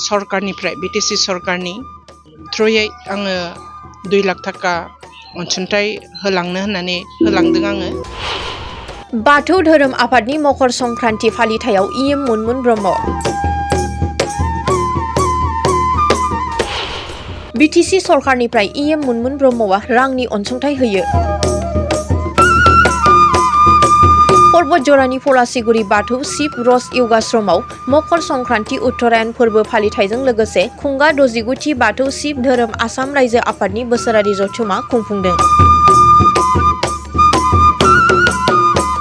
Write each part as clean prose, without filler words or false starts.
सरकारनिफ्राय बिटिसि सरकारनि थ्रुयै आङो 2 लाख थाखा अनसुंथाइ होलांदों आङो। बाथौ धोरोम आफादनि मकर संक्रान्ति फालिथायाव इएम मुनमुन ब्रह्म। बिटिसि सरकारनिफ्राय इएम मुनमुन ब्रह्मआ रांनि अनसुंथाइ होयो। पर्बतजरानि पलासिगुरि बाथौ शिव रस यगाश्रमाव मकर संक्रान्ति उत्तरायण फोरबो फालिथायजों लोगोसे खुंगा 69थि बाथौ शिव धोरोम आसाम रायजो आफादनि बोसोरारि जथुम्मा खुंफुंदों।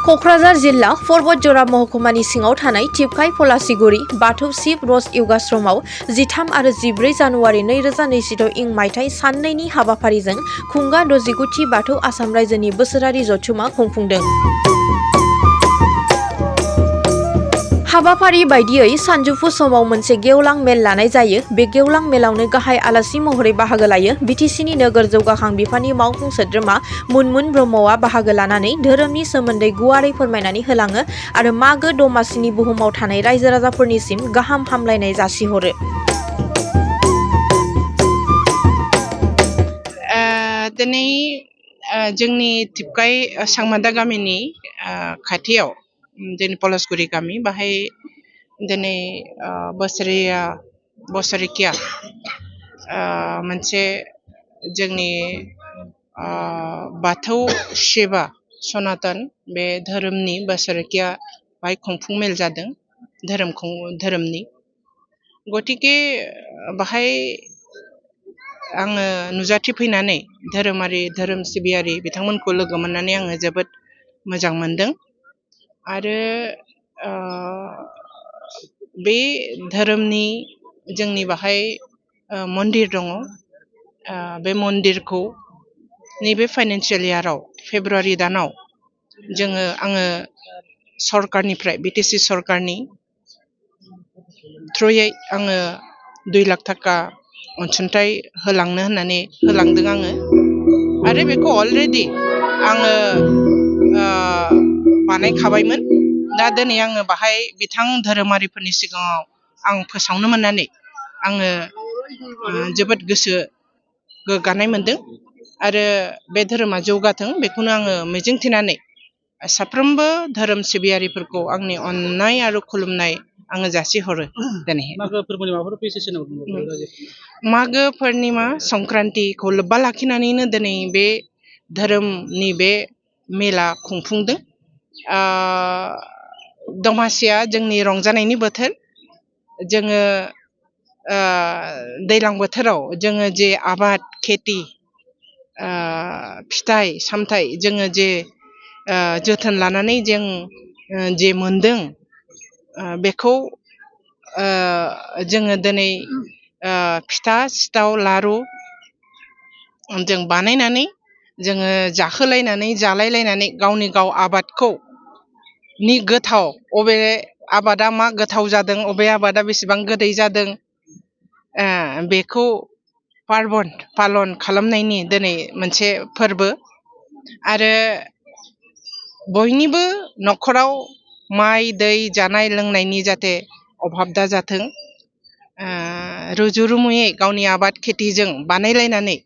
कक्राझार जिल्ला पर्बतजरा महकुमानि सिङाव थानाय टिपकाइ पलासिगुरि बाथौ शिव रस यगाश्रमाव 13 आरो 14 जानुवारि 2022 इं मायथाइ सान 2नि हाबाफारिजों खुंगा 69थि बाथौ आसाम रायजोनि बोसोरारि जथुम्मा खुंफुंदों। हाबाफारि बायदियै सानजौफु समाव मोनसे गेवलां मेल लानाय जायो। बे गेवलां मेलावनो गाहाय आलासि महरै बाहागो लायो। बिटिसिनि नोगोर जौगाखां बिफाननि मावफुं सोद्रोमा मुनमुन ब्रह्मआ बाहागो लानानै धोरोमनि सोमोन्दै गुवारै फोरमायनानै होलाङो आरो मागो दमासिनि बुहुमाव थानाय रायजो राजाफोरनिसिम गाहाम हामलायनाय जासिहरो। दिनै जोंनि टिपकाइ सांमादा गामिनि खाथियाव जोंनि पलासगुरि गामि बाहाय दिनै बोसोरिकिया मोनसे जोंनि बाथौ सेबा सनातन बे धोरोमनि बोसोरिकिया बाहाय खुंफुं मेल जादों धोरोमनि गतिके बाहाय आङो नुजाथिफैनानै धोरोम सिबियारि बिथांमोनखौ लोगो मोननानै आङो जोबोद मोजां मोनदों आरो बे धोरोमनि जोंनि बाहाय मन्दिर दङ। बे मन्दिरखौ नैबे फाइनान्सियेल इयाराव फेब्रुवारि दानाव आङो सरकारनिफ्राय बिटिसि सरकारनि थ्रुयै आङो 2 लाख थाखा अनसुंथाइ होलांदों आङो आरो बेखौ अलरेडि आङो बानायखाबायमोन। दा दिनै आङो बाहाय बिथां धोरोमारिफोरनि सिगाङाव आं फोसावनो मोननानै आङो जोबोद गोसो गोग्गानाय मोनदों आरो बे धोरोमा जौगाथों बेखौनो आङो मिजिंथिनानै साफ्रोमबो धोरोम सिबियारिफोरखौ आंनि अननाय आरो खुलुमनाय आङो जासिहरो। दिनै मागो पुर्णिमा संक्रान्तिखौ लोब्बा लाखिनानैनो दिनै बे धोरोमनि बे मेला खुंफुंदों। दमासिया जोंनि रंजानायनि बोथोर। जोङो दैज्लां बोथोराव जोङो जे आबाद खेथि फिथाइ सामथाइ जोङो जे जोथोन लानानै जों जे मोनदों बेखौ जोङो दिनै फिथा सिथाव लारु जों बानायनानै जोङो जाखोलायनानै जालायलायनानै गावनि गाव आबादखौ नि गोथाव अबे आबादा मा गोथाव जादों अबे आबादा बेसेबां गोदै जादों बेखौ पालन खालामनायनि दिनै मोनसे फोरबो आरो बयनिबो न'खराव माइ दै जानाय लोंनायनि जाहाथे अभाब दाजाथों रुजु रुमुयै गावनि आबाद खेथिजों बानायलायनानै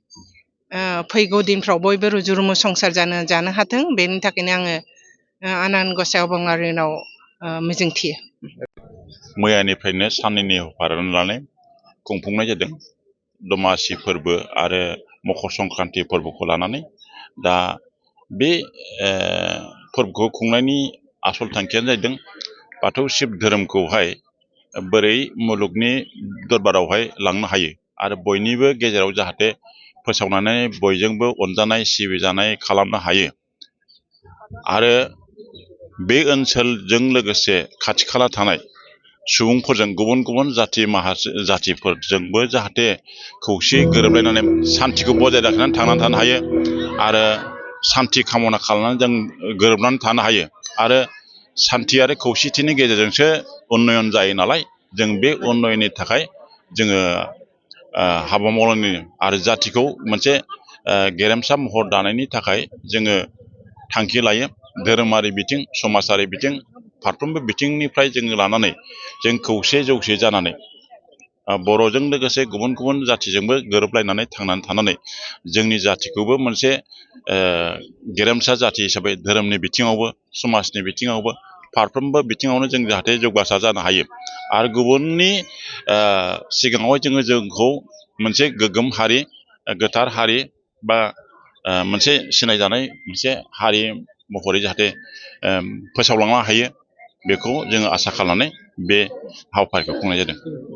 फैगौ दिनफ्राव बयबो रुजु रुमु संसार जानो हाथों बेनि थाखायनो आङो आनान गसाइ अबंलारिनाव मिजिंथियो। मैयानिफ्रायनो साननैनि हाबाफारि लानानै खुंफुंनाय जादों दमासि फोरबो आरो मकर संक्रान्ति फोरबोखौ लानानै। दा बे फोरबोखौ खुंनायनि आसल थांखियानो जादों बाथौ शिब धोरोमखौहाय बोरै मुलुगनि दरबारावहाय लांनो हायो आरो बयनिबो गेजेराव जाहाथे फोसावनानै बयजोंबो अनजानाय सिबिजानाय खालामनो हायो आरो बे ओनसोलजों लोगोसे खाथि खाला थानाय सुबुंफोरजों गुबुन गुबुन जाथिफोरजोंबो जाहाथे खौसेयै गोरोबलायनानै सान्थिखौ बजाय लाखिनानै थांनानै थानो हायो आरो सान्थि कामना खालामनानै जों गोरोबनानै थानो हायो आरो सान्थि आरो खौसेथिनि गेजेरजोंसो उन्नयन जायो नालाय जों बे उन्नयननि थाखाय जोङो हाबा मावनायनि आरो जाथिखौ मोनसे गेरेमसा महर दानायनि थाखाय जोङो थांखि लायो। धोरोमारि बिथिं समाजारि बिथिं फारफ्रोमबो बिथिंनिफ्राय जोङो लानानै जों खौसे जौसे जानानै बर'जों लोगोसे गुबुन गुबुन जाथिजोंबो गोरोबलायनानै थांनानै थानानै जोंनि जाथिखौबो मोनसे गेरेमसा जाथि हिसाबै धोरोमनि बिथिङावबो समाजनि बिथिङावबो फारफ्रोमबो बिथिङावनो जों जाहाथे जौगासार जानो हायो आरो गुबुननि सिगाङाव जोंखौ मोनसे गोग्गोम हारि गोथार हारि बा मोनसे सिनायजानाय मोनसे हारि महरै जाहाथे फोसावलांनो हायो बेखौ जोङो आसा खालामनानै बे हाबाफारिखौ खुंनाय जादों।